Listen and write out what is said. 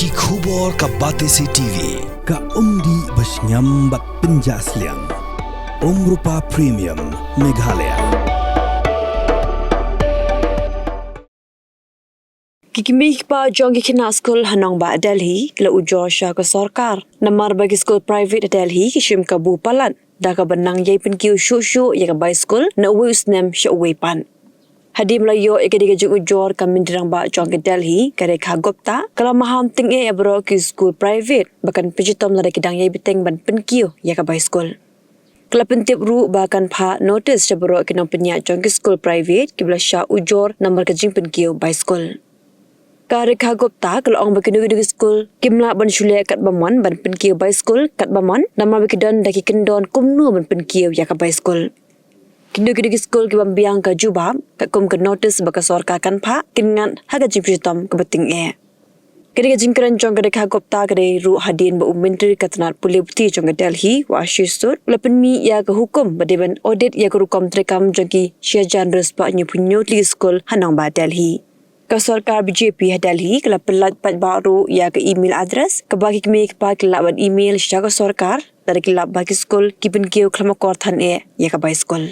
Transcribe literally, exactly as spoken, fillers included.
Ki khubor ka Batesi TV, ka umdih ba shngiam bad pynjah sliang. Umrupa Premium, Meghalaya. Ki kmie ki kpa jong ki khynnah skul ha nongbah Delhi ki la ujor sha ka sorkar namar ba ki skul private ha Delhi ki shim kabu palat da kaba nang ïai pynkiew shuh shuh ïa ka bai skul na uwei u snem sha uwei pat. Hadien ba la ïoh ïa ka dei ka jingujor, ka myntri rangbah jong ka Delhi, ka Rekha Gupta, ka la maham tyngeh ïa baroh ki skul private ba kan pynshitom lada ki dang ïai bteng ban pynkiew ïa ka bai skul. Ka la pyntip ruh ba kan phah notis sha baroh ki nongpynïaid jong ki skul private kiba la shah ujor namar ka jingpynkiew bai skul. Ka Rekha Gupta ka la ong ba kino kino ki skul kim lah ban shu leh katba mon ban pynkiew bai skul katba mon namar ba ki don da ki kyndon kumno ban pynkiew ïa ka bai skul. Kino kino ki skul ki bym biang ka jubab katkum ka notis ba ka sorkar kan phah, kin ngat ha ka jingpynshitom kaba tyngeh. Kane ka jingkren jong ka Rekha Gupta ka dei ruh hadien ba u Myntri ka tnat pule puthi jong ka Delhi, u Ashish Sood, u la pynmih ïa ka hukum ba dei ban audit ïa ka rukom treikam jong ki shi hajar hynriew spah hynñiew phew hynñiew tylli ki skul ha nongbah Delhi. Ka sorkar B J P ha Delhi ka la pyllait paidbah ruh ïa ka email address kaba ki kmie ki kpa ki lah ban email sha ka sorkar lada ki lap ba ki skul ki pynkiew khlem akor than eh ïa ka bai skul.